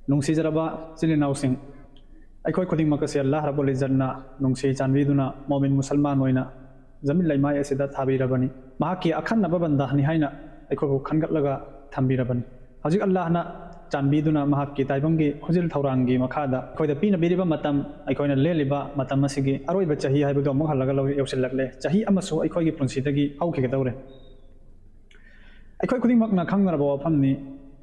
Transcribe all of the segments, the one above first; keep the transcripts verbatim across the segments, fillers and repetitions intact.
ꯅꯨꯡꯁꯤꯖꯔꯕ ꯏꯆꯤꯜ ꯏꯅꯥꯎꯁꯤꯡ, ꯑꯩꯈꯣꯏ ꯈꯨꯗꯤꯡꯃꯛ ꯑꯁꯤ ꯑꯜꯂꯥꯍ ꯔꯕꯨꯜ ꯏꯖꯠꯅ ꯅꯨꯡꯁꯤ ꯆꯥꯟꯕꯤꯗꯨꯅ ꯃꯣꯃꯤꯟ ꯃꯨꯁꯜꯃꯥꯟ ꯑꯣꯏꯅ ꯖꯃꯤꯟ ꯂꯩꯃꯥꯏ ꯑꯁꯤꯗ ꯊꯥꯕꯤꯔꯕꯅꯤ꯫ ꯃꯍꯥꯛꯀꯤ ꯑꯈꯟꯅꯕ ꯕꯟꯗꯥꯅꯤ ꯍꯥꯏꯅ ꯑꯩꯈꯣꯏꯕꯨ ꯈꯟꯒꯠꯂꯒ ꯊꯝꯕꯤꯔꯕꯅꯤ꯫ ꯍꯧꯖꯤꯛ ꯑꯜꯂꯥꯍꯅ ꯆꯥꯟꯕꯤꯗꯨꯅ ꯃꯍꯥꯛꯀꯤ ꯇꯥꯏꯕꯪꯒꯤ ꯈꯣꯟꯖꯦꯜ ꯊꯧꯔꯥꯡꯒꯤ ꯃꯈꯥꯗ ꯑꯩꯈꯣꯏꯗ ꯄꯤꯅꯕꯤꯔꯤꯕ ꯃꯇꯝ, ꯑꯩꯈꯣꯏꯅ ꯂꯦꯜꯂꯤꯕ ꯃꯇꯝ ꯑꯁꯤꯒꯤ ꯑꯔꯣꯏꯕ ꯆꯍꯤ ꯍꯥꯏꯕꯗꯨ ꯑꯃꯨꯛ ꯍꯜꯂꯒ ꯂꯧ-, ꯌꯧꯁꯤꯜꯂꯛꯂꯦ꯫ ꯆꯍꯤ ꯑꯃꯁꯨ ꯑꯩꯈꯣꯏꯒꯤ ꯄꯨꯟꯁꯤꯗꯒꯤ ꯍꯧꯈꯤꯒꯗꯧꯔꯦ꯫ ꯑꯩꯈꯣꯏ ꯈꯨꯗꯤꯡꯃꯛꯅ ꯈꯪꯅꯔꯕ ꯋꯥꯐꯝꯅꯤ,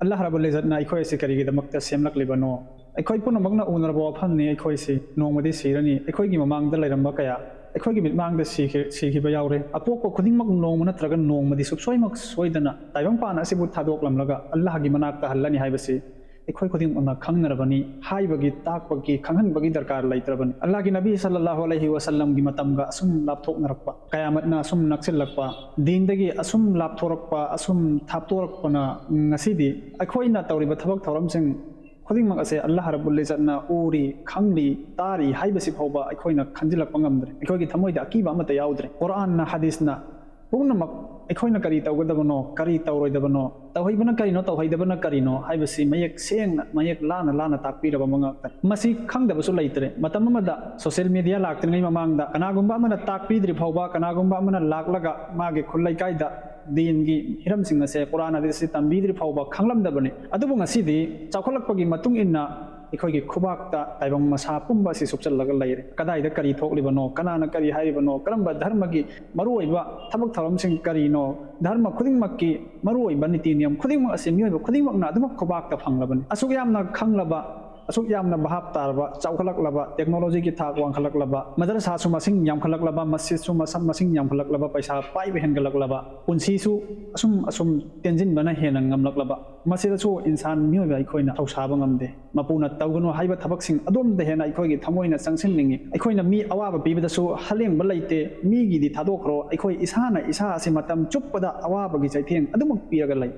ꯑꯜꯂꯥꯍ ꯔꯕꯨꯜ ꯏꯖꯠꯅ ꯑꯩꯈꯣꯏ ꯑꯁꯤ ꯀꯔꯤꯒꯤꯗꯃꯛꯇ ꯁꯦꯝꯂꯛꯂꯤꯕꯅꯣ? ꯑꯩꯈꯣꯏ ꯄꯨꯝꯅꯃꯛꯅ ꯎꯅꯔꯕ ꯋꯥꯐꯝꯅꯤ, ꯑꯩꯈꯣꯏꯁꯤ ꯅꯣꯡꯃꯗꯤ ꯁꯤꯔꯅꯤ꯫ ꯑꯩꯈꯣꯏꯒꯤ ꯃꯃꯥꯡꯗ ꯂꯩꯔꯝꯕ ꯀꯌꯥ ꯑꯩꯈꯣꯏꯒꯤ ꯃꯤꯠꯃꯥꯡꯗ ꯁꯤꯈꯤ-, ꯁꯤꯈꯤꯕ ꯌꯥꯎꯔꯦ꯫ ꯑꯄꯣꯛꯄ ꯈꯨꯗꯤꯡꯃꯛ ꯅꯣꯡꯃ ꯅꯠꯇ꯭ꯔꯒ ꯅꯣꯡꯃꯗꯤ ꯁꯨꯡꯁꯣꯏꯃꯛ ꯁꯣꯏꯗꯅ ꯇꯥꯏꯕꯪꯄꯥꯟ ꯑꯁꯤꯕꯨ ꯊꯥꯗꯣꯛꯂꯝꯂꯒ ꯑꯜꯂꯥꯍꯒꯤ ꯃꯅꯥꯛꯇ ꯍꯜꯂꯅꯤ ꯍꯥꯏꯕꯁꯤ ꯑꯩꯈꯣꯏ ꯈꯨꯗꯤꯡꯃꯛꯅ ꯈꯪꯅꯔꯕꯅꯤ꯫ ꯍꯥꯏꯕꯒꯤ, ꯇꯥꯛꯄꯒꯤ, ꯈꯪꯍꯟꯕꯒꯤ ꯗꯔꯀꯥꯔ ꯂꯩꯇ꯭ꯔꯕꯅꯤ꯫ ꯑꯜꯂꯥꯍꯒꯤ ꯅꯕꯤ ꯁꯜꯂꯜꯂꯥꯍꯨ ꯑꯂꯩꯍꯤ ꯋꯁꯜꯂꯝꯒꯤ ꯃꯇꯝꯒ ꯑꯁꯨꯝ ꯂꯥꯞꯊꯣꯛꯅꯔꯛꯄ, ꯀꯌꯥꯃꯠꯅ ꯑꯁꯨꯝ ꯅꯛꯁꯤꯜꯂꯛꯄ, ꯗꯤꯟꯗꯒꯤ ꯑꯁꯨꯝ ꯂꯥꯞꯊꯣꯔꯛꯄ, ꯑꯁꯨꯝ ꯊꯥꯞꯇꯣꯔꯛꯄꯅ ꯉꯁꯤꯗꯤ ꯑꯩꯈꯣꯏꯅ ꯇꯧꯔꯤꯕ ꯊꯕꯛ ꯊꯧꯔꯝꯁꯤꯡ ꯈꯨꯗꯤꯡꯃꯛ ꯑꯁꯦ ꯑꯜꯂꯥꯍ ꯔꯕꯨꯜ ꯏꯖꯠꯅ ꯎꯔꯤ, ꯈꯪꯂꯤ, ꯇꯥꯔꯤ ꯍꯥꯏꯕꯁꯤ ꯐꯥꯎꯕ ꯑꯩꯈꯣꯏꯅ ꯈꯟꯖꯤꯜꯂꯛꯄ ꯉꯝꯗ꯭ꯔꯦ꯫ ꯑꯩꯈꯣꯏꯒꯤ ꯊꯃꯣꯏꯗ ꯑꯀꯤꯕ ꯑꯃꯠꯇ ꯌꯥꯎꯗ꯭ꯔꯦ꯫ ꯀꯨꯔꯥꯟꯅ, ꯍꯗꯤꯁꯅ ꯄꯨꯝꯅꯃꯛ ꯑꯩꯈꯣꯏꯅ ꯀꯔꯤ ꯇꯧꯒꯗꯕꯅꯣ, ꯀꯔꯤ ꯇꯧꯔꯣꯏꯗꯕꯅꯣ, ꯇꯧꯍꯩꯕꯅ ꯀꯔꯤꯅꯣ, ꯇꯧꯍꯩꯗꯕꯅ ꯀꯔꯤꯅꯣ ꯍꯥꯏꯕꯁꯤ ꯃꯌꯦꯛ ꯁꯦꯡꯅ, ꯃꯌꯦꯛ ꯂꯥꯅ ꯂꯥꯅ ꯇꯥꯛꯄꯤꯔꯕ ꯑꯃ ꯉꯥꯛꯇꯅꯤ꯫ ꯃꯁꯤ ꯈꯪꯗꯕꯁꯨ ꯂꯩꯇ꯭ꯔꯦ꯫ ꯃꯇꯝ ꯑꯃꯗ social media ꯂꯥꯛꯇ꯭ꯔꯤꯉꯩ ꯃꯃꯥꯡꯗ ꯀꯅꯥꯒꯨꯝꯕ ꯑꯃꯅ ꯇꯥꯛꯄꯤꯗ꯭ꯔꯤ ꯐꯥꯎꯕ, ꯀꯅꯥꯒꯨꯝꯕ ꯑꯃꯅ ꯂꯥꯛꯂꯒ ꯃꯥꯒꯤ ꯈꯨꯜ ꯂꯩꯀꯥꯏꯗ ꯗꯤꯟꯒꯤ ꯍꯤꯔꯝꯁꯤꯡ ꯑꯁꯦ, ꯀꯨꯔꯥꯟ ꯍꯗꯤꯁ ꯑꯁꯤ ꯇꯝꯕꯤꯗ꯭ꯔꯤ ꯐꯥꯎꯕ ꯈꯪꯂꯝꯗꯕꯅꯤ꯫ ꯑꯗꯨꯕꯨ ꯉꯁꯤꯗꯤ ꯆꯥꯎꯈꯠꯂꯛꯄꯒꯤ ꯃꯇꯨꯡ ꯏꯟꯅ ꯑꯩꯈꯣꯏꯒꯤ ꯈꯨꯕꯥꯛꯇ ꯇꯥꯏꯕꯪ ꯃꯁꯥ ꯄꯨꯝꯕ ꯑꯁꯤ ꯁꯨꯞꯆꯜꯂꯒ ꯂꯩꯔꯦ꯫ ꯀꯗꯥꯏꯗ ꯀꯔꯤ ꯊꯣꯛꯂꯤꯕꯅꯣ, ꯀꯅꯥꯅ ꯀꯔꯤ ꯍꯥꯏꯔꯤꯕꯅꯣ, ꯀꯔꯝꯕ ꯙꯔꯃꯒꯤ ꯃꯔꯨꯑꯣꯏꯕ ꯊꯕꯛ ꯊꯧꯔꯝꯁꯤꯡ ꯀꯔꯤꯅꯣ, ꯙꯔꯃ ꯈꯨꯗꯤꯡꯃꯛꯀꯤ ꯃꯔꯨꯑꯣꯏꯕ ꯅꯤꯇꯤ ꯅꯤꯌꯝ ꯈꯨꯗꯤꯡꯃꯛ ꯑꯁꯤ ꯃꯤꯑꯣꯏꯕ ꯈꯨꯗꯤꯡꯃꯛꯅ ꯑꯗꯨꯃꯛ ꯈꯨꯕꯥꯛꯇ ꯐꯪꯂꯕꯅꯤ꯫ ꯑꯁꯨꯛ ꯌꯥꯝꯅ ꯈꯪꯂꯕ, ꯑꯁꯨꯛ ꯌꯥꯝꯅ ꯚꯥꯞ ꯇꯥꯔꯕ, ꯆꯥꯎꯈꯠꯂꯛꯂꯕ, technology ꯒꯤ ꯊꯥꯛ ꯋꯥꯡꯈꯠꯂꯛꯂꯕ, ꯃꯗꯔꯁꯥꯁꯨ ꯃꯁꯤꯡ ꯌꯥꯝꯈꯠꯂꯛꯂꯕ, ꯃꯁꯖꯤꯗꯁꯨ ꯃꯁꯝ-, ꯃꯁꯤꯡ ꯌꯥꯝꯈꯠꯂꯛꯂꯕ, ꯄꯩꯁꯥ ꯄꯥꯏꯕ ꯍꯦꯟꯒꯠꯂꯛꯂꯕ, ꯄꯨꯟꯁꯤꯁꯨ ꯑꯁꯨꯝ ꯑꯁꯨꯝ ꯇꯦꯟꯖꯤꯟꯕꯅ ꯍꯦꯟꯅ ꯉꯝꯂꯛꯂꯕ, ꯃꯁꯤꯗꯁꯨ ꯏꯟꯁꯥꯟ ꯃꯤꯑꯣꯏꯕ ꯑꯩꯈꯣꯏꯅ ꯊꯧꯁꯥꯕ ꯉꯝꯗꯦ꯫ ꯃꯄꯨꯅ ꯇꯧꯒꯅꯨ ꯍꯥꯏꯕ ꯊꯕꯛꯁꯤꯡ ꯑꯗꯣꯝꯗ ꯍꯦꯟꯅ ꯑꯩꯈꯣꯏꯒꯤ ꯊꯃꯣꯏꯅ ꯆꯪꯁꯤꯟꯅꯤꯡꯏ꯫ ꯑꯩꯈꯣꯏꯅ ꯃꯤ ꯑꯋꯥꯕ ꯄꯤꯕꯗꯁꯨ ꯍꯂꯦꯡꯕ ꯂꯩꯇꯦ꯫ ꯃꯤꯒꯤꯗꯤ ꯊꯥꯗꯣꯛꯈ꯭ꯔꯣ, ꯑꯩꯈꯣꯏ ꯏꯁꯥꯅ ꯏꯁꯥ ꯑꯁꯤ ꯃꯇꯝ ꯆꯨꯞꯄꯗ ꯑꯋꯥꯕꯒꯤ ꯆꯩꯊꯦꯡ ꯑꯗꯨꯃꯛ ꯄꯤꯔꯒ ꯂꯩ꯫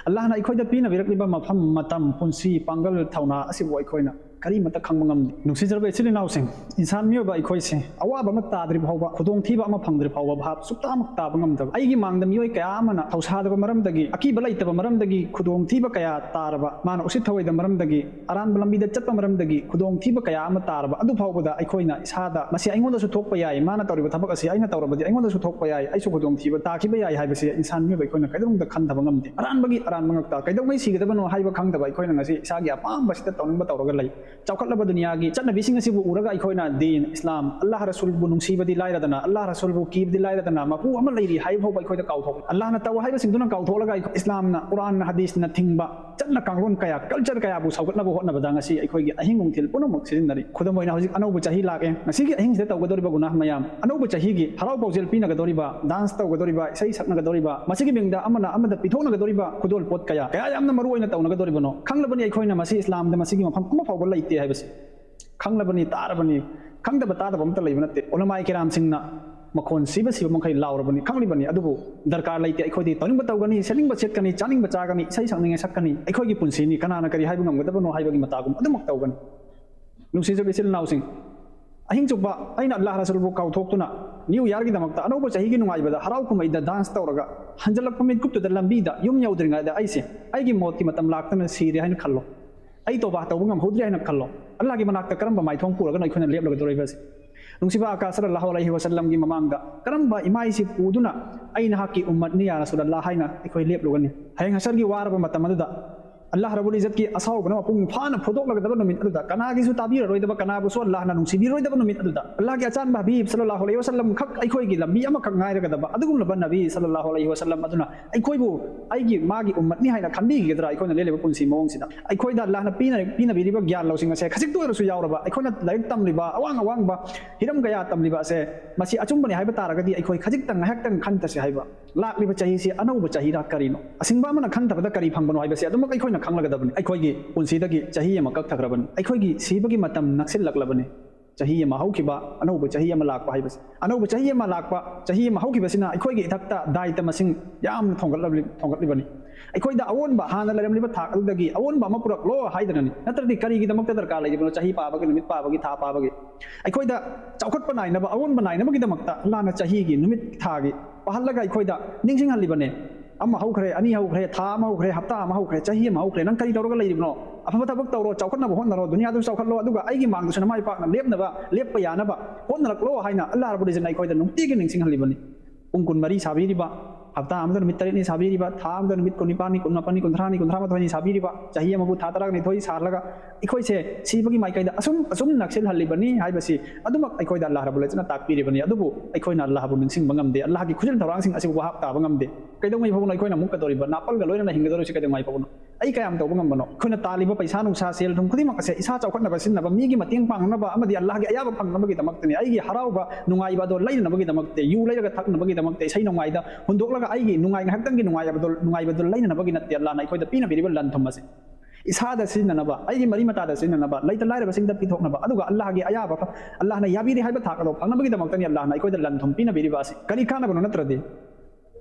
ꯑꯜꯂꯥꯍꯅ ꯑꯩꯈꯣꯏꯗ ꯄꯤꯅꯕꯤꯔꯛꯂꯤꯕ ꯃꯐꯝ, ꯃꯇꯝ, ꯄꯨꯟꯁꯤ, ꯄꯥꯡꯒꯜ, ꯊꯧꯅꯥ ꯑꯁꯤꯕꯨ ꯑꯩꯈꯣꯏꯅ ꯀꯔꯤꯃꯠꯇ ꯈꯪꯕ ꯉꯝꯗꯦ꯫ ꯅꯨꯡꯁꯤꯖꯔꯕ ꯏꯆꯤꯜ ꯏꯅꯥꯎꯁꯤꯡ, ꯏꯟꯁꯥꯟ ꯃꯤꯑꯣꯏꯕ ꯑꯩꯈꯣꯏꯁꯦ ꯑꯋꯥꯕ ꯑꯃ ꯇꯥꯗ꯭ꯔꯤ ꯐꯥꯎꯕ, ꯈꯨꯗꯣꯡꯊꯤꯕ ꯑꯃ ꯐꯪꯗ꯭ꯔꯤ ꯐꯥꯎꯕ ꯚꯥꯞ ꯁꯨꯛꯇꯥꯃꯛ ꯇꯥꯕ ꯉꯝꯗꯕ, ꯑꯩꯒꯤ ꯃꯥꯡꯗ ꯃꯤꯑꯣꯏ ꯀꯌꯥ ꯑꯃꯅ ꯊꯧꯁꯥꯗꯕ ꯃꯔꯝꯗꯒꯤ, ꯑꯀꯤꯕ ꯂꯩꯇꯕ ꯃꯔꯝꯗꯒꯤ ꯈꯨꯗꯣꯡꯊꯤꯕ ꯀꯌꯥ ꯇꯥꯔꯕ, ꯃꯥꯅ ꯎꯁꯤꯠ ꯊꯧꯑꯣꯏꯗꯕ ꯃꯔꯝꯗꯒꯤ, ꯑꯔꯥꯟꯕ ꯂꯝꯕꯤꯗ ꯆꯠꯄ ꯃꯔꯝꯗꯒꯤ ꯈꯨꯗꯣꯡꯊꯤꯕ ꯀꯌꯥ ꯑꯃ ꯇꯥꯔꯕ, ꯑꯗꯨ ꯐꯥꯎꯕꯗ ꯑꯩꯈꯣꯏꯅ ꯏꯁꯥꯗ ꯃꯁꯤ ꯑꯩꯉꯣꯟꯗꯁꯨ ꯊꯣꯛꯄ ꯌꯥꯏ, ꯃꯥꯅ ꯇꯧꯔꯤꯕ ꯊꯕꯛ ꯑꯁꯤ ꯑꯩꯅ ꯇꯧꯔꯕꯗꯤ ꯑꯩꯉꯣꯟꯗꯁꯨ ꯊꯣꯛꯄ ꯌꯥꯏ, ꯑꯩꯁꯨ ꯈꯨꯗꯣꯡꯊꯤꯕ ꯇꯥꯈꯤꯕ ꯌꯥꯏ ꯍꯥꯏꯕꯁꯤ ꯏꯟꯁꯥꯟ ꯃꯤꯑꯣꯏꯕ ꯑꯩꯈꯣꯏꯅ ꯀꯩꯗꯧꯅꯨꯡꯗ ꯈꯟꯊꯕ ꯉꯝꯗꯦ꯫ ꯑꯔꯥꯟꯕꯒꯤ ꯑꯔꯥꯟꯕ ꯉꯥꯛꯇ, ꯀꯩꯗꯧꯉꯩ ꯁꯤꯒꯗꯕꯅꯣ ꯍꯥꯏꯕ ꯈꯪꯗꯕ ꯑꯩꯈꯣꯏꯅ ꯉꯁꯤ ꯏꯁꯥꯒꯤ ꯑꯄꯥꯝꯕꯁꯤꯗ ꯇꯧꯅꯤꯡꯕ ꯇꯧꯔꯒ ꯂꯩ꯫ ꯆꯥꯎꯈꯠꯂꯕ ꯗꯨꯅꯤꯌꯥꯒꯤ ꯆꯠꯅꯕꯤꯁꯤꯡ ꯑꯁꯤꯕꯨ ꯎꯔꯒ ꯑꯩꯈꯣꯏꯅ ꯗꯤꯟ, ꯏꯁꯂꯥꯝ, ꯑꯜꯂꯥꯍ ꯔꯁꯨꯜꯕꯨ ꯅꯨꯡꯁꯤꯕꯗꯤ ꯂꯥꯏꯔꯗꯅ, ꯑꯜꯂꯥꯍ ꯔꯁꯨꯜꯕꯨ ꯀꯤꯕꯗꯤ ꯂꯥꯏꯔꯗꯅ, ꯃꯄꯨ ꯑꯃ ꯂꯩꯔꯤ ꯍꯥꯏꯕ ꯐꯥꯎꯕ ꯑꯩꯈꯣꯏꯗ ꯀꯥꯎꯊꯣꯛꯂꯦ꯫ ꯑꯜꯂꯥꯍꯅ ꯇꯧ ꯍꯥꯏꯕꯁꯤꯡꯗꯨꯅ ꯀꯥꯎꯊꯣꯛꯂꯒ ꯑꯩꯈꯣꯏ ꯏꯁꯂꯥꯝꯅ, ꯀꯨꯔꯥꯟꯅ, ꯍꯗꯤꯁꯅ ꯊꯤꯡꯕ ꯆꯠꯅ ꯀꯥꯡꯂꯣꯟ ꯀꯌꯥ, ꯀꯜꯆꯔ ꯀꯌꯥꯕꯨ ꯁꯧꯒꯠꯅꯕ ꯍꯣꯠꯅꯕꯗ ꯉꯁꯤ ꯑꯩꯈꯣꯏꯒꯤ ꯑꯍꯤꯡ ꯅꯨꯡꯊꯤꯜ ꯄꯨꯝꯅꯃꯛ ꯁꯤꯖꯤꯟꯅꯔꯤ꯫ ꯈꯨꯗꯝ ꯑꯣꯏꯅ ꯍꯧꯖꯤꯛ ꯑꯅꯧꯕ ꯆꯍꯤ ꯂꯥꯛꯑꯦ꯫ ꯉꯁꯤꯒꯤ ꯑꯍꯤꯡꯁꯤꯗ ꯇꯧꯒꯗꯧꯔꯤꯕ ꯒꯨꯅꯥꯍ ꯃꯌꯥꯝ, ꯑꯅꯧꯕ ꯆꯍꯤꯒꯤ ꯍꯔꯥꯎ ꯄꯥꯎꯖꯦꯜ ꯄꯤꯅꯒꯗꯧꯔꯤꯕ, ꯗꯥꯟꯁ ꯇꯧꯒꯗꯧꯔꯤꯕ, ꯏꯁꯩ ꯁꯛꯅꯒꯗꯧꯔꯤꯕ, ꯃꯁꯤꯒꯤ ꯃꯤꯡꯗ ꯑꯃꯅ ꯑꯃꯗ ꯄꯤꯊꯣꯛꯅꯒꯗꯧꯔꯤꯕ ꯈꯨꯗꯣꯜ ꯄꯣꯠ ꯀꯌꯥ, ꯀꯌꯥ ꯌꯥꯝꯅ ꯃꯔꯨ ꯑꯣꯏꯅ ꯇꯧꯅꯒꯗꯧꯔꯤꯕꯅꯣ ꯈꯪꯂꯕꯅꯤ ꯑꯩꯈꯣꯏꯅ꯫ ꯃꯁꯤ ꯏꯁꯂꯥꯝꯗ ꯃꯁꯤꯒꯤ ꯃꯐꯝ ꯑꯃ ꯐꯥꯎꯕ ꯂꯩꯇꯦ ꯍꯥꯏꯕꯁꯤ ꯈꯪꯂꯕꯅꯤ, ꯇꯥꯔꯕꯅꯤ꯫ ꯈꯪꯗꯕ ꯇꯥꯗꯕ ꯑꯝꯇ ꯂꯩꯕ ꯅꯠꯇꯦ꯫ ꯎꯂꯃꯥꯏ ꯀꯤꯔꯥꯝꯁꯤꯡꯅ ꯃꯈꯣꯟ ꯁꯤꯕ ꯁꯤꯕ ꯃꯈꯩ ꯂꯥꯎꯔꯕꯅꯤ, ꯈꯪꯂꯤꯕꯅꯤ꯫ ꯑꯗꯨꯕꯨ ꯗꯔꯀꯥꯔ ꯂꯩꯇꯦ꯫ ꯑꯩꯈꯣꯏꯗꯤ ꯇꯧꯅꯤꯡꯕ ꯇꯧꯒꯅꯤ, ꯁꯦꯠꯅꯤꯡꯕ ꯁꯦꯠꯀꯅꯤ, ꯆꯥꯅꯤꯡꯕ ꯆꯥꯒꯅꯤ, ꯏꯁꯩ ꯁꯛꯅꯤꯡꯉꯦ ꯁꯛꯀꯅꯤ꯫ ꯑꯩꯈꯣꯏꯒꯤ ꯄꯨꯟꯁꯤꯅꯤ, ꯀꯅꯥꯅ ꯀꯔꯤ ꯍꯥꯏꯕ ꯉꯝꯒꯗꯕꯅꯣ ꯍꯥꯏꯕꯒꯤ ꯃꯇꯥꯒꯨꯝ ꯑꯗꯨꯃꯛ ꯇꯧꯒꯅꯤ꯫ ꯅꯨꯡꯁꯤꯖꯕ ꯏꯆꯤꯜ ꯏꯅꯥꯎꯁꯤꯡ, ꯑꯍꯤꯡ ꯆꯨꯞꯄ ꯑꯩꯅ ꯑꯜꯂꯥꯍ ꯔꯁꯨꯜꯕꯨ ꯀꯥꯎꯊꯣꯛꯇꯨꯅ ꯅ꯭ꯌꯨ ꯏꯌꯥꯔꯒꯤꯗꯃꯛꯇ, ꯑꯅꯧꯕ ꯆꯍꯤꯒꯤ ꯅꯨꯡꯉꯥꯏꯕꯗ, ꯍꯔꯥꯎ ꯀꯨꯝꯍꯩꯗ ꯗꯥꯟꯁ ꯇꯧꯔꯒ ꯍꯟꯖꯤꯜꯂꯛꯄ ꯃꯤꯠꯀꯨꯞꯇꯨꯗ ꯂꯝꯕꯤꯗ ꯌꯨꯝ ꯌꯧꯗ꯭ꯔꯤꯉꯩꯗ ꯑꯩꯁꯦ, ꯑꯩꯒꯤ ꯃꯣꯠꯀꯤ ꯃꯇꯝ ꯂꯥꯛꯇꯅ ꯁꯤꯔꯦ ꯍꯥꯏꯅ ꯈꯜꯂꯣ꯫ ꯑꯩ ꯇꯧꯕꯥ ꯇꯧꯕ ꯉꯝꯍꯧꯗ꯭ꯔꯦ ꯍꯥꯏꯅ ꯈꯜꯂꯣ꯫ ꯑꯜꯂꯥꯍꯒꯤ ꯃꯅꯥꯛꯇ ꯀꯔꯝꯕ ꯃꯥꯏꯊꯣꯡ ꯄꯨꯔꯒꯅ ꯑꯩꯈꯣꯏꯅ ꯂꯦꯞꯂꯒꯗꯧꯔꯤꯕꯁꯦ? ꯅꯨꯡꯁꯤꯕ ꯑꯀꯥ ꯁꯜꯂꯜꯂꯥꯍꯨ ꯑꯂꯩꯍꯤ ꯋꯁꯜꯂꯝꯒꯤ ꯃꯃꯥꯡꯗ ꯀꯔꯝꯕ ꯏꯃꯥꯏꯁꯤ ꯄꯨꯗꯨꯅ "ꯑꯩ ꯅꯍꯥꯛꯀꯤ ꯎꯝꯃꯠꯅꯤ ꯌꯥ ꯔꯁꯨꯂꯜꯂꯥꯍ" ꯍꯥꯏꯅ ꯑꯩꯈꯣꯏ ꯂꯦꯞꯂꯨꯒꯅꯤ? ꯍꯌꯦꯡ ꯍꯁꯔꯒꯤ ꯋꯥꯔꯕ ꯃꯇꯝ ꯑꯗꯨꯗ, ꯑꯜꯂꯥꯍ ꯔꯕꯨꯜ ꯏꯖꯠꯀꯤ ꯑꯁꯥꯎꯕꯅ ꯃꯄꯨꯡ ꯐꯥꯅ ꯐꯣꯡꯗꯣꯛꯂꯒꯗꯕ ꯅꯨꯃꯤꯠ ꯑꯗꯨꯗ, ꯀꯅꯥꯒꯤꯁꯨ ꯇꯥꯕꯤꯔꯔꯣꯏꯗꯕ, ꯀꯅꯥꯕꯨꯁꯨ ꯑꯜꯂꯥꯍꯅ ꯅꯨꯡꯁꯤꯕꯤꯔꯣꯏꯗꯕ ꯅꯨꯃꯤꯠ ꯑꯗꯨꯗ, ꯑꯜꯂꯥꯍꯒꯤ ꯑꯆꯥꯟꯕ ꯍꯕꯤꯕ ꯁꯜꯂꯜꯂꯥꯍꯨ ꯑꯂꯩꯍꯤ ꯋꯁꯜꯂꯝ ꯈꯛ ꯑꯩꯈꯣꯏꯒꯤ ꯂꯝꯕꯤ ꯑꯃꯈꯛ ꯉꯥꯏꯔꯒꯗꯕ ꯑꯗꯨꯒꯨꯝꯂꯕ ꯅꯕꯤ ꯁꯜꯂꯜꯂꯥꯍꯨ ꯑꯂꯩꯍꯤ ꯋꯁꯜꯂꯝ ꯑꯗꯨꯅ ꯑꯩꯈꯣꯏꯕꯨ ꯑꯩꯒꯤ, ꯃꯥꯒꯤ ꯎꯝꯃꯠꯅꯤ ꯍꯥꯏꯅ ꯈꯟꯕꯤꯒꯗ꯭ꯔꯥ? ꯑꯩꯈꯣꯏꯅ ꯂꯦꯜꯂꯤꯕ ꯄꯨꯟꯁꯤ ꯃꯑꯣꯡꯁꯤꯗ ꯑꯩꯈꯣꯏꯗ ꯑꯜꯂꯥꯍꯅ ꯄꯤꯅ-, ꯄꯤꯅꯕꯤꯔꯤꯕ ꯒ꯭ꯌꯥꯟ ꯂꯧꯁꯤꯡ ꯑꯁꯦ ꯈꯖꯤꯛꯇ ꯑꯣꯏꯔꯁꯨ ꯌꯥꯎꯔꯕ, ꯑꯩꯈꯣꯏꯅ ꯂꯥꯏꯔꯤꯛ ꯇꯝꯂꯤꯕ, ꯑꯋꯥꯡ ꯑꯋꯥꯡꯕ ꯍꯤꯔꯝ ꯀꯌꯥ ꯇꯝꯂꯤꯕ ꯑꯁꯦ, ꯃꯁꯤ ꯑꯆꯨꯝꯕꯅꯤ ꯍꯥꯏꯕ ꯇꯥꯔꯒꯗꯤ, ꯑꯩꯈꯣꯏ ꯈꯖꯤꯛꯇꯪ ꯉꯥꯏꯍꯥꯛꯇꯪ ꯈꯟꯊꯁꯤ ꯍꯥꯏꯕ꯫ ꯂꯥꯛꯂꯤꯕ ꯆꯍꯤꯁꯤ ꯑꯅꯧꯕ ꯆꯍꯤꯔꯥ ꯀꯔꯤꯅꯣ? ꯑꯁꯤꯡꯕ ꯑꯃꯅ ꯈꯟꯊꯕꯗ ꯀꯔꯤ ꯐꯪꯕꯅꯣ ꯍꯥꯏꯕꯁꯤ ꯑꯗꯨꯃꯛ ꯑꯩꯈꯣꯏꯅ ꯈꯪꯂꯒꯗꯕꯅꯤ꯫ ꯑꯩꯈꯣꯏꯒꯤ ꯄꯨꯟꯁꯤꯗꯒꯤ ꯆꯍꯤ ꯑꯃ ꯀꯛꯊꯈ꯭ꯔꯕꯅꯤ꯫ ꯑꯩꯈꯣꯏꯒꯤ ꯁꯤꯕꯒꯤ ꯃꯇꯝ ꯅꯛꯁꯤꯜꯂꯛꯂꯕꯅꯤ꯫ ꯆꯍꯤ ꯑꯃ ꯍꯧꯈꯤꯕ, ꯑꯅꯧꯕ ꯆꯍꯤ ꯑꯃ ꯂꯥꯛꯄ ꯍꯥꯏꯕꯁꯤ, ꯑꯅꯧꯕ ꯆꯍꯤ ꯑꯃ ꯂꯥꯛꯄ, ꯆꯍꯤ ꯑꯃ ꯍꯧꯈꯤꯕꯁꯤꯅ ꯑꯩꯈꯣꯏꯒꯤ ꯏꯊꯛꯇ ꯗꯥꯏꯇ ꯃꯁꯤꯡ ꯌꯥꯝꯅ ꯊꯣꯡꯒꯠꯂꯕ-, ꯊꯣꯡꯒꯠꯂꯤꯕꯅꯤ꯫ ꯑꯩꯈꯣꯏꯗ ꯑꯑꯣꯟꯕ, ꯍꯥꯟꯅ ꯂꯩꯔꯝꯂꯤꯕ ꯊꯥꯛ ꯑꯗꯨꯗꯒꯤ ꯑꯑꯣꯟꯕ ꯑꯃ ꯄꯨꯔꯛꯂꯣ ꯍꯥꯏꯗꯅꯅꯤ꯫ ꯅꯠꯇ꯭ꯔꯗꯤ ꯀꯔꯤꯒꯤꯗꯃꯛꯇ ꯗꯔꯀꯥꯔ ꯂꯩꯔꯤꯕꯅꯣ? ꯆꯍꯤ ꯄꯥꯕꯒꯤ, ꯅꯨꯃꯤꯠ ꯄꯥꯕꯒꯤ, ꯊꯥ ꯄꯥꯕꯒꯤ? ꯑꯩꯈꯣꯏꯗ ꯆꯥꯎꯈꯠꯄ ꯅꯥꯏꯅꯕ, ꯑꯑꯣꯟꯕ ꯅꯥꯏꯅꯕꯒꯤꯗꯃꯛꯇ ꯑꯜꯂꯥꯍꯅ ꯆꯍꯤꯒꯤ, ꯅꯨꯃꯤꯠ, ꯊꯥꯒꯤ ꯄꯥꯍꯜꯂꯒ ꯑꯩꯈꯣꯏꯗ ꯅꯤꯡꯁꯤꯡꯍꯜꯂꯤꯕꯅꯦ꯫ ꯑꯃ ꯍꯧꯈ꯭ꯔꯦ, ꯑꯅꯤ ꯍꯧꯈ꯭ꯔꯦ, ꯊꯥ ꯑꯃ ꯍꯧꯈ꯭ꯔꯦ, ꯍꯞꯇꯥ ꯑꯃ ꯍꯧꯈ꯭ꯔꯦ, ꯆꯍꯤ ꯑꯃ ꯍꯧꯈ꯭ꯔꯦ, ꯅꯪ ꯀꯔꯤ ꯇꯧꯔꯒ ꯂꯩꯔꯤꯕꯅꯣ? ꯑꯐꯕ ꯊꯕꯛ ꯇꯧꯔꯣ, ꯆꯥꯎꯈꯠꯅꯕ ꯍꯣꯠꯅꯔꯣ, ꯗꯨꯅꯤꯌꯥꯗꯨ ꯆꯥꯎꯈꯠꯂꯣ, ꯑꯗꯨꯒ ꯑꯩꯒꯤ ꯃꯥꯡꯗꯁꯨ ꯅꯃꯥꯏ ꯄꯥꯛꯅ ꯂꯦꯞꯅꯕ, ꯂꯦꯞꯄ ꯌꯥꯅꯕ ꯍꯣꯠꯅꯔꯛꯂꯣ ꯍꯥꯏꯅ ꯑꯜꯂꯥꯍ ꯔꯕꯨꯜ ꯏꯖꯠꯅ ꯑꯩꯈꯣꯏꯗ ꯅꯨꯡꯇꯤꯒꯤ ꯅꯤꯡꯁꯤꯡꯍꯜꯂꯤꯕꯅꯤ꯫ ꯄꯨꯡ ꯀꯨꯟꯃꯔꯤ ꯁꯥꯕꯤꯔꯤꯕ, ꯍꯞꯇꯥ ꯑꯃꯗ ꯅꯨꯃꯤꯠ ꯇꯔꯦꯠꯅꯤ ꯁꯥꯕꯤꯔꯤꯕ, ꯊꯥ ꯑꯃꯗ ꯅꯨꯃꯤꯠ ꯀꯨꯟꯅꯤꯄꯥꯟꯅꯤ, ꯀꯨꯟꯃꯥꯄꯟꯅꯤ, ꯀꯨꯟꯊ꯭ꯔꯥꯅꯤ, ꯀꯨꯟꯊ꯭ꯔꯥꯃꯥꯊꯣꯏꯅꯤ ꯁꯥꯕꯤꯔꯤꯕ, ꯆꯍꯤ ꯑꯃꯕꯨ ꯊꯥ ꯇꯔꯥꯅꯤꯊꯣꯏ ꯁꯥꯍꯜꯂꯒ ꯑꯩꯈꯣꯏꯁꯦ ꯁꯤꯕꯒꯤ ꯃꯥꯏꯀꯩꯗ ꯑꯁꯨꯝ, ꯑꯁꯨꯝ ꯅꯛꯁꯤꯜꯍꯜꯂꯤꯕꯅꯤ ꯍꯥꯏꯕꯁꯤ ꯑꯗꯨꯃꯛ ꯑꯩꯈꯣꯏꯗ ꯑꯜꯂꯥꯍ ꯔꯕꯨꯜ ꯏꯖꯠꯅ ꯇꯥꯛꯄꯤꯔꯤꯕꯅꯤ꯫ ꯑꯗꯨꯕꯨ ꯑꯩꯈꯣꯏꯅ ꯑꯜꯂꯥꯍꯕꯨ ꯅꯤꯡꯁꯤꯡꯕ ꯉꯝꯗꯦ, ꯑꯜꯂꯥꯍꯒꯤ ꯈꯨꯖꯤꯜ ꯊꯧꯔꯥꯡꯁꯤꯡ ꯑꯁꯤꯕꯨ ꯚꯥꯞ ꯇꯥꯕ ꯉꯝꯗꯦ꯫ ꯀꯩꯗꯧꯉꯩ ꯐꯥꯎꯕꯅꯣ ꯑꯩꯈꯣꯏꯅ ꯃꯨꯛꯀꯗꯧꯔꯤꯕ? ꯅꯥꯄꯜꯒ ꯂꯣꯏꯅꯅ ꯍꯤꯡꯒꯗꯧꯔꯤꯁꯤ ꯀꯩꯗꯧꯉꯩ ꯐꯥꯎꯕꯅꯣ? ꯑꯩ ꯀꯌꯥꯝ ꯇꯧꯕ ꯉꯝꯕꯅꯣ? ꯑꯩꯈꯣꯏꯅ ꯇꯥꯜꯂꯤꯕ ꯄꯩꯁꯥ ꯅꯨꯡꯁꯥ, ꯁꯦꯜ ꯊꯨꯝ ꯈꯨꯗꯤꯡꯃꯛ ꯑꯁꯦ ꯏꯁꯥ ꯆꯥꯎꯈꯠꯅꯕ ꯁꯤꯖꯤꯟꯅꯕ, ꯃꯤꯒꯤ ꯃꯇꯦꯡ ꯄꯥꯡꯅꯕ ꯑꯃꯗꯤ ꯑꯜꯂꯥꯍꯒꯤ ꯑꯌꯥꯕ ꯐꯪꯅꯕꯒꯤꯗꯃꯛꯇꯅꯤ꯫ ꯑꯩꯒꯤ ꯍꯔꯥꯎꯕ, ꯅꯨꯡꯉꯥꯏꯕ ꯑꯗꯣ ꯂꯩꯅꯅꯕꯒꯤꯗꯃꯛꯇ, ꯌꯨ ꯂꯩꯔꯒ ꯊꯛꯅꯕꯒꯤꯗꯃꯛꯇ, ꯏꯁꯩ ꯅꯣꯡꯃꯥꯏꯗ ꯍꯨꯟꯗꯣꯛꯂꯒ ꯑꯩꯒꯤ ꯅꯨꯡꯉꯥꯏ, ꯉꯥꯏꯍꯥꯛꯇꯪꯒꯤ ꯅꯨꯡꯉꯥꯏꯕꯗꯣ, ꯅꯨꯡꯉꯥꯏꯕꯗꯣ ꯂꯩꯅꯅꯕꯒꯤ ꯅꯠꯇꯦ ꯑꯜꯂꯥꯍꯅ ꯑꯩꯈꯣꯏꯗ ꯄꯤꯅꯕꯤꯔꯤꯕ ꯂꯟ ꯊꯨꯝ ꯑꯁꯦ꯫ ꯏꯁꯥꯗ ꯁꯤꯖꯤꯟꯅꯅꯕ, ꯑꯩꯒꯤ ꯃꯔꯤ ꯃꯇꯥꯗ ꯁꯤꯖꯤꯟꯅꯅꯕ, ꯂꯩꯇ ꯂꯥꯏꯔꯕꯁꯤꯡꯗ ꯄꯤꯊꯣꯛꯅꯕ, ꯑꯗꯨꯒ ꯑꯜꯂꯥꯍꯒꯤ ꯑꯌꯥꯕ, ꯑꯜꯂꯥꯍꯅ ꯌꯥꯕꯤꯔꯦ ꯍꯥꯏꯕ ꯊꯥꯛ ꯑꯗꯣ ꯐꯪꯅꯕꯒꯤꯗꯃꯛꯇꯅꯤ ꯑꯜꯂꯥꯍꯅ ꯑꯩꯈꯣꯏꯗ ꯂꯟ ꯊꯨꯝ ꯄꯤꯅꯕꯤꯔꯤꯕ ꯑꯁꯤ꯫ ꯀꯔꯤ ꯀꯥꯟꯅꯕꯅꯣ ꯅꯠꯇ꯭ꯔꯗꯤ?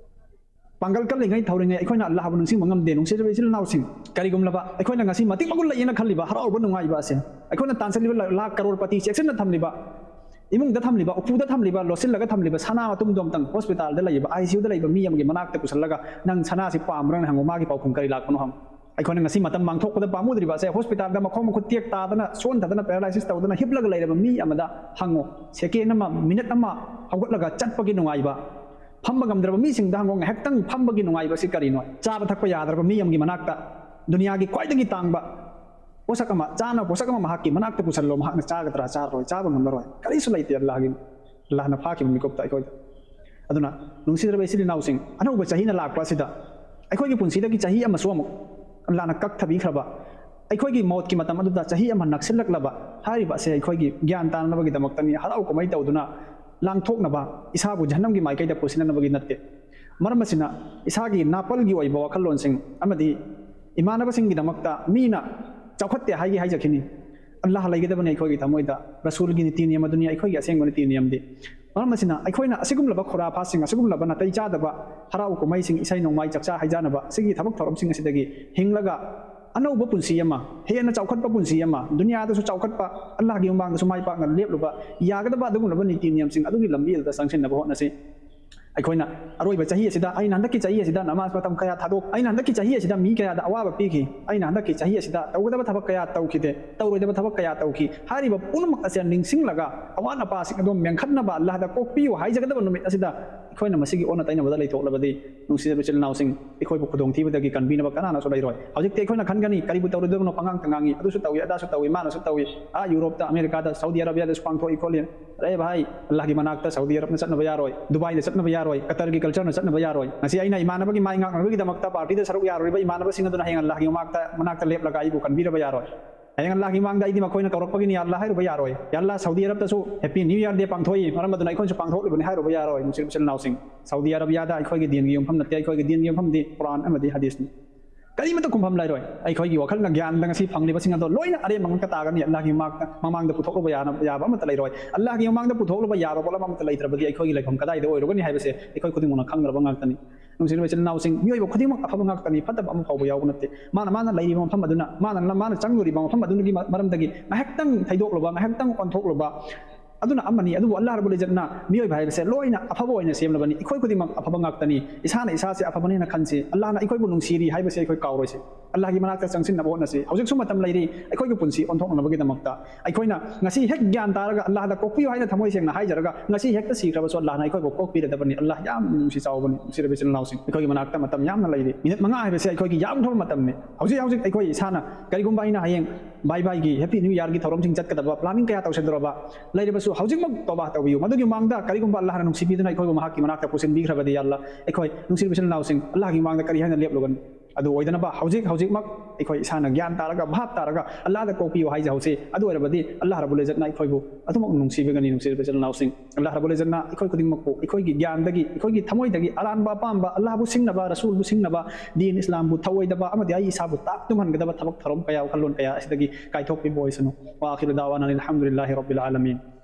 ꯄꯥꯡꯒꯜ ꯀꯜꯂꯤꯉꯩ, ꯊꯧꯔꯤꯉꯩ ꯑꯩꯈꯣꯏꯅ ꯑꯜꯂꯥꯍꯕꯨ ꯅꯤꯡꯁꯤꯡꯕ ꯉꯝꯗꯦ꯫ ꯅꯨꯡꯁꯤꯖꯕ ꯏꯆꯤꯜ ꯏꯅꯥꯎꯁꯤꯡ, ꯀꯔꯤꯒꯨꯝꯂꯕ ꯑꯩꯈꯣꯏꯅ ꯉꯁꯤ ꯃꯇꯤꯛ ꯃꯒꯨꯟ ꯂꯩꯌꯦꯅ ꯈꯜꯂꯤꯕ ꯍꯔꯥꯎꯕ, ꯅꯨꯡꯉꯥꯏꯕ ꯑꯁꯦ, ꯑꯩꯈꯣꯏꯅ ꯇꯥꯟꯁꯤꯜꯂꯤꯕ ꯂꯥꯛ, ꯂꯥꯛ ꯀꯔꯣꯔ ꯄꯇꯤ ꯆꯦꯛꯁꯤꯟꯅ ꯊꯝꯂꯤꯕ, ꯏꯃꯨꯡꯗ ꯊꯝꯂꯤꯕ, ꯎꯄꯨꯗ ꯊꯝꯂꯤꯕ, ꯂꯣꯠꯁꯤꯜꯂꯒ ꯊꯝꯂꯤꯕ ꯁꯅꯥ ꯃꯇꯨꯝꯗꯣ ꯑꯝꯇꯪ ꯍꯣꯁꯄꯤꯇꯥꯜꯗ ꯂꯩꯕ, ꯑꯥꯏ ꯁꯤ ꯌꯨꯗ ꯂꯩꯕ ꯃꯤ ꯑꯃꯒꯤ ꯃꯅꯥꯛꯇ ꯄꯨꯁꯤꯜꯂꯒ, "ꯅꯪ ꯁꯅꯥꯁꯤ ꯄꯥꯝꯕ꯭ꯔꯥꯅ?" ꯍꯪꯉꯨ, ꯃꯥꯒꯤ ꯄꯥꯎꯈꯨꯝ ꯀꯔꯤ ꯂꯥꯛꯄꯅꯣ ꯍꯪꯉꯨ꯫ ꯑꯩꯈꯣꯏꯅ ꯉꯁꯤ ꯃꯇꯝ ꯃꯥꯡꯊꯣꯛꯄꯗ ꯄꯥꯝꯃꯨꯗ꯭ꯔꯤꯕ ꯑꯁꯦ, ꯍꯣꯁꯄꯤꯇꯥꯜꯗ ꯃꯈꯣꯡ ꯃꯈꯨꯠ ꯇꯦꯛ ꯇꯥꯗꯅ, ꯁꯣꯟꯊꯗꯅ, ꯄꯦꯔꯥꯂꯥꯏꯁꯤꯁ ꯇꯧꯗꯅ ꯍꯤꯞꯂꯒ ꯂꯩꯔꯕ ꯃꯤ ꯑꯃꯗ ꯍꯪꯉꯨ꯫ ꯁꯦꯀꯦꯟ ꯑꯃ, ꯃꯤꯅꯠ ꯑꯃ ꯍꯧꯒꯠꯂꯒ ꯆꯠꯄꯒꯤ ꯅꯨꯡꯉꯥꯏꯕ, ꯐꯝꯕ ꯉꯝꯗ꯭ꯔꯕ ꯃꯤꯁꯤꯡꯗ ꯍꯪꯉꯣ, ꯉꯥꯏꯍꯥꯛꯇꯪ ꯐꯝꯕꯒꯤ ꯅꯨꯡꯉꯥꯏꯕ ꯑꯁꯤ ꯀꯔꯤꯅꯣ? ꯆꯥꯕ ꯊꯛꯄ ꯌꯥꯗ꯭ꯔꯕ ꯃꯤ ꯑꯃꯒꯤ ꯃꯅꯥꯛꯇ ꯗꯨꯅꯤꯌꯥꯒꯤ ꯈ꯭ꯋꯥꯏꯗꯒꯤ ꯇꯥꯡꯕ ꯄꯣꯠꯁꯛ ꯑꯃ, ꯆꯥꯅꯕ ꯄꯣꯠꯁꯛ ꯑꯃ ꯃꯍꯥꯛꯀꯤ ꯃꯅꯥꯛꯇ ꯄꯨꯁꯜꯂꯣ, ꯃꯍꯥꯛꯅ ꯆꯥꯒꯗ꯭ꯔꯥ ꯆꯥꯔꯣꯏ? ꯆꯥꯕ ꯉꯝꯂꯔꯣꯏ꯫ ꯀꯔꯤꯁꯨ ꯂꯩꯇꯦ ꯑꯜꯂꯥꯍꯒꯤ, ꯑꯜꯂꯥꯍꯅ ꯐꯥꯈꯤꯕ ꯃꯤꯀꯨꯞꯇ ꯑꯩꯈꯣꯏꯗ꯫ ꯑꯗꯨꯅ, ꯅꯨꯡꯁꯤꯖꯔꯕ ꯏꯆꯤꯜ ꯏꯅꯥꯎꯁꯤꯡ, ꯑꯅꯧꯕ ꯆꯍꯤꯅ ꯂꯥꯛꯄ ꯑꯁꯤꯗ ꯑꯩꯈꯣꯏꯒꯤ ꯄꯨꯟꯁꯤꯗꯒꯤ ꯆꯍꯤ ꯑꯃꯁꯨ ꯑꯃꯨꯛ ꯑꯜꯂꯥꯍꯅ ꯀꯛꯊꯕꯤꯈ꯭ꯔꯕ, ꯑꯩꯈꯣꯏꯒꯤ ꯃꯧꯠꯀꯤ ꯃꯇꯝ ꯑꯗꯨꯗ ꯆꯍꯤ ꯑꯃ ꯅꯛꯁꯤꯜꯂꯛꯂꯕ ꯍꯥꯏꯔꯤꯕ ꯑꯁꯦ ꯑꯩꯈꯣꯏꯒꯤ ꯒ꯭ꯌꯥꯟ ꯇꯥꯅꯅꯕꯒꯤꯗꯃꯛꯇꯅꯤ꯫ ꯍꯔꯥꯎ ꯀꯨꯝꯍꯩ ꯇꯧꯗꯨꯅ, ꯂꯥꯡꯊꯣꯛꯅꯕ, ꯏꯁꯥꯕꯨ ꯖꯍꯟꯅꯝꯒꯤ ꯃꯥꯏꯀꯩꯗ ꯄꯨꯁꯤꯟꯅꯅꯕꯒꯤ ꯅꯠꯇꯦ꯫ ꯃꯔꯝ ꯑꯁꯤꯅ, ꯏꯁꯥꯒꯤ ꯅꯥꯄꯜꯒꯤ ꯑꯣꯏꯕ ꯋꯥꯈꯜꯂꯣꯟꯁꯤꯡ ꯑꯃꯗꯤ ꯏꯃꯥꯟꯅꯕꯁꯤꯡꯒꯤꯗꯃꯛꯇ ꯃꯤꯅ ꯆꯥꯎꯈꯠꯇꯦ ꯍꯥꯏꯒꯦ ꯍꯥꯏꯖꯈꯤꯅꯤ, ꯑꯜꯂꯥꯍ ꯂꯩꯒꯗꯕꯅꯤ ꯑꯩꯈꯣꯏꯒꯤ ꯊꯃꯣꯏꯗ꯫ ꯔꯁꯨꯜꯒꯤ ꯅꯤꯇꯤ ꯅꯤꯌꯝ ꯑꯗꯨꯅꯤ ꯑꯩꯈꯣꯏꯒꯤ ꯑꯁꯦꯡꯕ ꯅꯤꯇꯤ ꯅꯤꯌꯝꯗꯤ꯫ ꯃꯔꯝ ꯑꯁꯤꯅ ꯑꯩꯈꯣꯏꯅ ꯑꯁꯤꯒꯨꯝꯂꯕ ꯈꯨꯔꯥꯐꯥꯁꯤꯡ, ꯑꯁꯤꯒꯨꯝꯂꯕ ꯅꯥꯇꯩ ꯆꯥꯗꯕ ꯍꯔꯥꯎ ꯀꯨꯝꯍꯩꯁꯤꯡ, ꯏꯁꯩ ꯅꯣꯡꯃꯥꯏ, ꯆꯥꯛꯆꯥ ꯍꯩꯖꯥꯅꯕ, ꯑꯁꯤꯒꯤ ꯊꯕꯛ ꯊꯧꯔꯝꯁꯤꯡ ꯑꯁꯤꯗꯒꯤ ꯍꯤꯡꯂꯒ ꯑꯅꯧꯕ ꯄꯨꯟꯁꯤ ꯑꯃ, ꯍꯦꯟꯅ ꯆꯥꯎꯈꯠꯄ ꯄꯨꯟꯁꯤ ꯑꯃ, ꯗꯨꯅꯤꯌꯥꯗꯁꯨ ꯆꯥꯎꯈꯠꯄ, ꯑꯜꯂꯥꯍꯒꯤ ꯃꯃꯥꯡꯗꯁꯨ ꯃꯥꯏ ꯄꯥꯛꯅ ꯂꯦꯞꯂꯨꯕ ꯌꯥꯒꯗꯕ ꯑꯗꯨꯒꯨꯝꯂꯕ ꯅꯤꯇꯤ ꯅꯤꯌꯝꯁꯤꯡ ꯑꯗꯨꯒꯤ ꯂꯝꯕꯤ ꯑꯗꯨꯗ ꯆꯪꯁꯤꯟꯅꯕ ꯍꯣꯠꯅꯁꯤ꯫ ꯑꯩꯈꯣꯏꯅ ꯑꯔꯣꯏꯕ ꯆꯍꯤ ꯑꯁꯤꯗ, ꯑꯩꯅ ꯍꯟꯗꯛꯀꯤ ꯆꯍꯤ ꯑꯁꯤꯗ ꯅꯃꯥꯖ ꯃꯇꯝ ꯀꯌꯥ ꯊꯥꯗꯣꯛ, ꯑꯩꯅ ꯍꯟꯗꯛꯀꯤ ꯆꯍꯤ ꯑꯁꯤꯗ ꯃꯤ ꯀꯌꯥꯗ ꯑꯋꯥꯕ ꯄꯤꯈꯤ, ꯑꯩꯅ ꯍꯟꯗꯛꯀꯤ ꯆꯍꯤ ꯑꯁꯤꯗ ꯇꯧꯒꯗꯕ ꯊꯕꯛ ꯀꯌꯥ ꯇꯧꯈꯤꯗꯦ, ꯇꯧꯔꯣꯏꯗꯕ ꯊꯕꯛ ꯀꯌꯥ ꯇꯧꯈꯤ ꯍꯥꯏꯔꯤꯕ ꯄꯨꯝꯅꯃꯛ ꯑꯁꯦ ꯅꯤꯡꯁꯤꯡꯂꯒ ꯑꯋꯥꯠ ꯑꯄꯥꯁꯤꯡ ꯑꯗꯨ ꯃꯦꯟꯈꯠꯅꯕ ꯑꯜꯂꯥꯍꯗ ꯀꯣꯛꯄꯤꯌꯨ ꯍꯥꯏꯖꯒꯗꯕ ꯅꯨꯃꯤꯠ ꯑꯁꯤꯗ ꯑꯩꯈꯣꯏꯅ ꯃꯁꯤꯒꯤ ꯑꯣꯟꯅ ꯇꯩꯅꯕꯗ ꯂꯩꯊꯣꯛꯂꯕꯗꯤ, ꯅꯨꯡꯁꯤꯖꯕ ꯏꯆꯤꯜ ꯏꯅꯥꯎꯁꯤꯡ, ꯑꯩꯈꯣꯏꯕꯨ ꯈꯨꯗꯣꯡꯊꯤꯕꯗꯒꯤ ꯀꯟꯕꯤꯅꯕ ꯀꯅꯥꯅꯁꯨ ꯂꯩꯔꯣꯏ꯫ ꯍꯧꯖꯤꯛꯇꯤ ꯑꯩꯈꯣꯏꯅ ꯈꯟꯒꯅꯤ, ꯀꯔꯤꯕꯨ ꯇꯧꯔꯨꯗꯣꯏꯅꯣ, ꯄꯉꯥꯡꯇ ꯉꯥꯡꯉꯤ, ꯑꯗꯨꯁꯨ ꯇꯧꯏ, ꯑꯗꯥꯁꯨ ꯇꯧꯏ, ꯃꯥꯅꯁꯨ ꯇꯧꯏ, ꯑꯥ ꯌꯨꯔꯣꯞꯇ, ꯑꯃꯦꯔꯤꯀꯥꯗ, ꯁꯥꯎꯗꯤ ꯑꯔꯥꯕꯤꯌꯥꯗꯁꯨ ꯄꯥꯡꯊꯣꯛꯏ ꯈꯣꯠꯂꯤ꯫ ꯑꯔꯦ ꯚꯥꯏ, ꯑꯜꯂꯥꯍꯒꯤ ꯃꯅꯥꯛꯇ ꯁꯥꯎꯗꯤ ꯑꯔꯥꯕꯅ ꯆꯠꯅꯕ ꯌꯥꯔꯣꯏ, ꯗꯨꯕꯥꯏꯗ ꯆꯠꯅꯕ ꯌꯥꯔꯣꯏ, ꯀꯇꯔꯒꯤ ꯀꯜꯆꯔꯅ ꯆꯠꯅꯕ ꯌꯥꯔꯣꯏ꯫ ꯉꯁꯤ ꯑꯩꯅ ꯏꯃꯥꯟꯅꯕꯒꯤ ꯃꯥꯏ ꯉꯥꯛꯅꯕꯒꯤꯗꯃꯛꯇ ꯄꯥꯔꯇꯤꯗ ꯁꯔꯨꯛ ꯌꯥꯔꯨꯔꯤꯕ ꯏꯃꯥꯟꯅꯕꯁꯤꯡ ꯑꯗꯨꯅ ꯍꯌꯦꯡ ꯑꯜꯂꯥꯍꯒꯤ ꯃꯃꯥꯡꯗ, ꯃꯅꯥꯛꯇ ꯂꯦꯞꯂꯒ ꯑꯩꯕꯨ ꯀꯟꯕꯤꯔꯕ ꯌꯥꯔꯣꯏ꯫ ꯍꯌꯦꯡ ꯑꯜꯂꯥꯍꯒꯤ ꯃꯃꯥꯡꯗ ꯑꯩꯗꯤ ꯃꯈꯣꯏꯅ ꯀꯧꯔꯛꯄꯒꯤꯅꯤ ꯑꯜꯂꯥꯍ ꯍꯥꯏꯔꯨꯕ ꯌꯥꯔꯣꯏ꯫ ꯌꯥ ꯑꯜꯂꯥꯍ, Saudi ꯑꯔꯥꯕꯇꯁꯨ Happy New Year Day ꯄꯥꯡꯊꯣꯛꯏ, ꯃꯔꯝ ꯑꯗꯨꯅ ꯑꯩꯈꯣꯏꯅꯁꯨ ꯄꯥꯡꯊꯣꯛꯂꯤꯕꯅꯤ ꯍꯥꯏꯔꯨꯕ ꯌꯥꯔꯣꯏ꯫ ꯅꯨꯡꯁꯤꯔꯕ ꯏꯆꯤꯜ ꯏꯅꯥꯎꯁꯤꯡ, ꯁꯥꯎꯗꯤ ꯑꯔꯥꯕꯤꯌꯥꯗ ꯑꯩꯈꯣꯏꯒꯤ ꯗꯤꯟꯒꯤ ꯌꯨꯝꯐꯝ ꯅꯠꯇꯦ, ꯑꯩꯈꯣꯏꯒꯤ ꯗꯤꯟꯒꯤ ꯌꯨꯝꯐꯝꯗꯤ ꯀꯨꯔꯥꯟ ꯑꯃꯗꯤ ꯍꯗꯤꯁꯅꯤ꯫ ꯀꯔꯤꯃꯠꯇ ꯈꯨꯝꯐꯝ ꯂꯩꯔꯣꯏ꯫ ꯑꯩꯈꯣꯏꯒꯤ ꯋꯥꯈꯜꯅ ꯒ꯭ꯌꯥꯟꯗ ꯉꯁꯤ ꯐꯪꯂꯤꯕꯁꯤꯡ ꯑꯗꯣ ꯂꯣꯏꯅ ꯑꯔꯦꯝꯕ ꯉꯥꯛꯇ ꯇꯥꯒꯅꯤ꯫ ꯑꯜꯂꯥꯍꯒꯤ ꯃꯃꯥꯡꯗ, ꯃꯃꯥꯡꯗ ꯄꯨꯊꯣꯛꯂꯨꯕ ꯌꯥꯅ-, ꯌꯥꯕ ꯑꯃꯠꯇ ꯂꯩꯔꯣꯏ꯫ ꯑꯜꯂꯥꯍꯒꯤ ꯃꯃꯥꯡꯗ ꯄꯨꯊꯣꯛꯂꯨꯕ ꯌꯥꯕ ꯄꯣꯠꯂꯝ ꯑꯃꯠꯇ ꯂꯩꯇ꯭ꯔꯕꯗꯤ ꯑꯩꯈꯣꯏꯒꯤ ꯂꯩꯐꯝ ꯀꯗꯥꯏꯗ ꯑꯣꯏꯔꯨꯒꯅꯤ ꯍꯥꯏꯕꯁꯦ ꯑꯩꯈꯣꯏ ꯈꯨꯗꯤꯡꯃꯛꯅ ꯈꯪꯅꯔꯕ ꯉꯥꯛꯇꯅꯤ꯫ ꯅꯨꯡꯁꯤꯔꯕ ꯏꯆꯤꯜ ꯏꯅꯥꯎꯁꯤꯡ, ꯃꯤꯑꯣꯏꯕ ꯈꯨꯗꯤꯡꯃꯛ ꯑꯐꯕ ꯉꯥꯛꯇꯅꯤ, ꯐꯠꯇꯕ ꯑꯃ ꯐꯥꯎꯕ ꯌꯥꯎꯕ ꯅꯠꯇꯦ꯫ ꯃꯥꯅ, ꯃꯥꯅ ꯂꯩꯔꯤꯕ ꯃꯐꯝ ꯑꯗꯨꯅ, ꯃꯥꯅ, ꯃꯥꯅ ꯆꯪꯂꯨꯔꯤꯕ ꯃꯐꯝ ꯑꯗꯨꯒꯤ ꯃ-, ꯃꯔꯝꯗꯒꯤ ꯉꯥꯏꯍꯥꯛꯇꯪ ꯊꯩꯗꯣꯛꯂꯨꯕ, ꯉꯥꯏꯍꯥꯛꯇꯪ ꯑꯣꯟꯊꯣꯛꯂꯨꯕ, ꯑꯗꯨꯅ ꯑꯃꯅꯤ꯫ ꯑꯗꯨꯕꯨ ꯑꯜꯂꯥꯍ ꯔꯕꯨꯜ ꯏꯖꯠꯅ ꯃꯤꯑꯣꯏꯕ ꯍꯥꯏꯕꯁꯦ ꯂꯣꯏꯅ ꯑꯐꯕ ꯑꯣꯏꯅ ꯁꯦꯝꯂꯕꯅꯤ꯫ ꯑꯩꯈꯣꯏ ꯈꯨꯗꯤꯡꯃꯛ ꯑꯐꯕ ꯉꯥꯛꯇꯅꯤ꯫ ꯏꯁꯥꯅ ꯏꯁꯥꯁꯦ ꯑꯐꯕꯅꯦꯅ ꯈꯟꯁꯤ꯫ ꯑꯜꯂꯥꯍꯅ ꯑꯩꯈꯣꯏꯕꯨ ꯅꯨꯡꯁꯤꯔꯤ ꯍꯥꯏꯕꯁꯦ ꯑꯩꯈꯣꯏ ꯀꯥꯎꯔꯣꯏꯁꯤ꯫ ꯑꯜꯂꯥꯍꯒꯤ ꯃꯅꯥꯛꯇ ꯆꯪꯁꯤꯟꯅꯕ ꯍꯣꯠꯅꯁꯤ꯫ ꯍꯧꯖꯤꯛꯁꯨ ꯃꯇꯝ ꯂꯩꯔꯤ꯫ ꯑꯩꯈꯣꯏꯒꯤ ꯄꯨꯟꯁꯤ ꯑꯣꯟꯊꯣꯛꯅꯅꯕꯒꯤꯗꯃꯛꯇ ꯑꯩꯈꯣꯏꯅ ꯉꯁꯤ ꯍꯦꯛ ꯒ꯭ꯌꯥꯟ ꯇꯥꯔꯒ ꯑꯜꯂꯥꯍꯗ ꯀꯣꯛꯄꯤꯌꯨ ꯍꯥꯏꯅ ꯊꯃꯣꯏ ꯁꯦꯡꯅ ꯍꯥꯏꯖꯔꯒ ꯉꯁꯤ ꯍꯦꯛꯇ ꯁꯤꯈ꯭ꯔꯕꯁꯨ ꯑꯜꯂꯥꯍꯅ ꯑꯩꯈꯣꯏꯕꯨ ꯀꯣꯛꯄꯤꯔꯗꯕꯅꯤ꯫ ꯑꯜꯂꯥꯍ ꯌꯥꯝ ꯅꯨꯡꯁꯤ ꯆꯥꯎꯕꯅꯤ꯫ ꯅꯨꯡꯁꯤꯔꯕ ꯏꯆꯤꯜ ꯏꯅꯥꯎꯁꯤꯡ, ꯑꯩꯈꯣꯏꯒꯤ ꯃꯅꯥꯛꯇ ꯃꯇꯝ ꯌꯥꯝꯅ ꯂꯩꯔꯤ꯫ ꯃꯤꯅꯤꯠ ꯃꯉꯥ ꯍꯥꯏꯕꯁꯦ ꯑꯩꯈꯣꯏꯒꯤ ꯌꯥꯝꯈ꯭ꯔꯕ ꯃꯇꯝꯅꯤ꯫ ꯍꯧꯖꯤꯛ ꯍꯧꯖꯤꯛ ꯑꯩꯈꯣꯏ ꯏꯁꯥꯅ ꯀꯔꯤꯒꯨꯝꯕ ꯑꯩꯅ ꯍꯌꯦꯡ ꯕꯥꯏ ꯕꯥꯏꯒꯤ Happy New Yearꯒꯤ ꯊꯧꯔꯝꯁꯤꯡ ꯆꯠꯀꯗꯕ planning ꯀꯌꯥ ꯇꯧꯁꯤꯟꯗꯧꯔꯕ ꯂꯩꯔꯕꯁꯨ ꯍꯧꯖꯤꯛꯃꯛ ꯇꯧꯕꯥ ꯇꯧꯕꯤꯌꯨ꯫ ꯃꯗꯨꯒꯤ ꯃꯃꯥꯡꯗ ꯀꯔꯤꯒꯨꯝꯕ ꯑꯜꯂꯥꯍꯅ ꯅꯨꯡꯁꯤꯕꯤꯗꯨꯅ ꯑꯩꯈꯣꯏꯕꯨ ꯃꯍꯥꯛꯀꯤ ꯃꯅꯥꯛꯇ ꯄꯨꯁꯤꯟꯕꯤꯈ꯭ꯔꯕꯗꯤ, ꯌꯥ ꯑꯜꯂꯥꯍ, ꯑꯩꯈꯣꯏ ꯅꯨꯡꯁꯤꯔꯕ ꯏꯆꯤꯜ ꯏꯅꯥꯎꯁꯤꯡ, ꯑꯜꯂꯥꯍꯒꯤ ꯃꯃꯥꯡꯗ ꯀꯔꯤ ꯍꯥꯏꯅ ꯂꯦꯞꯂꯨꯒꯅꯤ? ꯑꯗꯨ ꯑꯣꯏꯗꯅꯕ ꯍꯧꯖꯤꯛ ꯍꯧꯖꯤꯛꯃꯛ ꯑꯩꯈꯣꯏ ꯏꯁꯥꯅ ꯒ꯭ꯌꯥꯟ ꯇꯥꯔꯒ, ꯚꯥꯞ ꯇꯥꯔꯒ ꯑꯜꯂꯥꯍꯗ ꯀꯣꯛꯄꯤꯌꯨ ꯍꯥꯏꯖꯍꯧꯁꯤ꯫ ꯑꯗꯨ ꯑꯣꯏꯔꯕꯗꯤ ꯑꯜꯂꯥꯍ ꯔꯕꯨꯜ ꯏꯖꯠꯅ ꯑꯩꯈꯣꯏꯕꯨ ꯑꯗꯨꯃꯛ ꯅꯨꯡꯁꯤꯕꯤꯒꯅꯤ꯫ ꯅꯨꯡꯁꯤꯔꯕ ꯏꯆꯤꯜ ꯏꯅꯥꯎꯁꯤꯡ, ꯑꯜꯂꯥꯍ ꯔꯕꯨꯜ ꯏꯖꯠꯅ ꯑꯩꯈꯣꯏ ꯈꯨꯗꯤꯡꯃꯛꯄꯨ ꯑꯩꯈꯣꯏꯒꯤ ꯒ꯭ꯌꯥꯟꯗꯒꯤ, ꯑꯩꯈꯣꯏꯒꯤ ꯊꯃꯣꯏꯗꯒꯤ ꯑꯔꯥꯟꯕ ꯑꯄꯥꯝꯕ, ꯑꯜꯂꯥꯍꯕꯨ ꯁꯤꯡꯅꯕ, ꯔꯁꯨꯜꯕꯨ ꯁꯤꯡꯅꯕ, ꯗꯤꯟ ꯏꯁꯂꯥꯝꯕꯨ ꯊꯧꯑꯣꯏꯗꯕ ꯑꯃꯗꯤ ꯑꯩ ꯏꯁꯥꯕꯨ ꯇꯥꯛ ꯇꯨꯝꯍꯟꯒꯗꯕ ꯊꯕꯛ ꯊꯧꯔꯝ ꯀꯌꯥ, ꯋꯥꯈꯜꯂꯣꯟ ꯀꯌꯥ ꯑꯁꯤꯗꯒꯤ ꯀꯥꯏꯊꯣꯛꯄꯤꯕ ꯑꯣꯏꯁꯅꯨ꯫ ꯋꯥ ꯑꯈꯤꯔꯨ ꯗꯥꯋꯥꯅꯥ ꯑꯅꯤꯜ ꯍꯝꯗꯨꯂꯤꯜꯂꯥꯍꯤ ꯔꯕꯤꯜ ꯑꯥꯂꯃꯤꯟ꯫